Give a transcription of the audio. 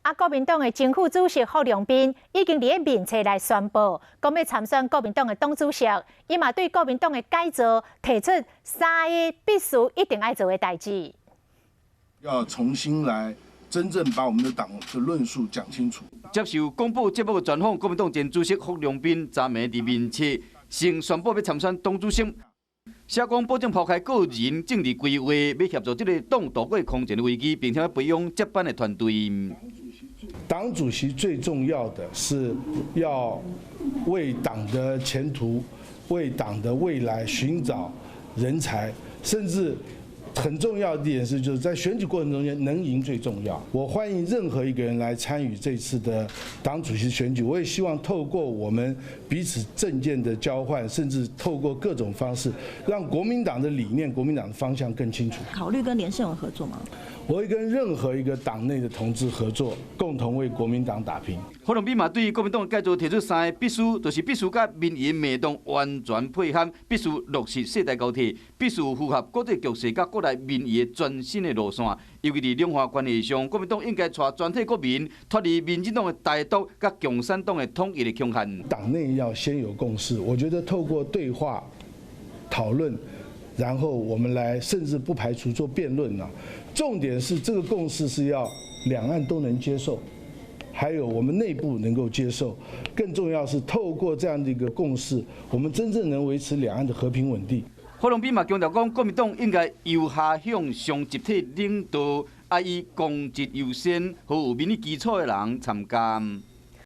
啊，國民黨的前副主席郝龍斌已經佇咧面冊來宣布，講欲參選國民黨的黨主席。伊嘛對國民黨的改造提出三个必須一定愛做的代誌。要重新來真正把我們的黨的論述講清楚。接受廣播節目的專訪，國民黨前主席郝龍斌昨暝佇面冊先宣布欲參選黨主席。寫講保證拋開個人政治規劃，欲協助這个黨渡過空前的危機，並且培養接班的團隊。黨主席最重要的是要為黨的前途、為黨的未來尋找人才，甚至很重要的一點是，就是在選舉過程中間能贏最重要。我歡迎任何一個人來參與這次的黨主席選舉，我也希望透過我們彼此政見的交換，甚至透過各種方式，讓國民黨的理念、國民黨的方向更清楚。考慮跟連勝文合作嗎？我會跟任何一個黨內的同志合作，共同為國民黨打拼。郝龍斌嘛對國民黨改造提出三个必須，就是必須佮民意脈動完全配合，必須落實世代交替，必須符合國際局勢佮國內民意的全新的路線。尤其佇兩岸關係上，國民黨應該帶全體國民脫離民進黨的台獨佮共產黨的統一的恐嚇。黨內要先有共識，我覺得透過對話討論，然後我們來，甚至不排除做辯論啊。重點是這個共識是要兩岸都能接受，還有我們內部能夠接受。更重要是透過這樣的一個共識，我們真正能維持兩岸的和平穩定。郝龍斌嘛強調講，國民黨應該由下向上集體領導，啊以公職優先，予有民意基礎的人參加。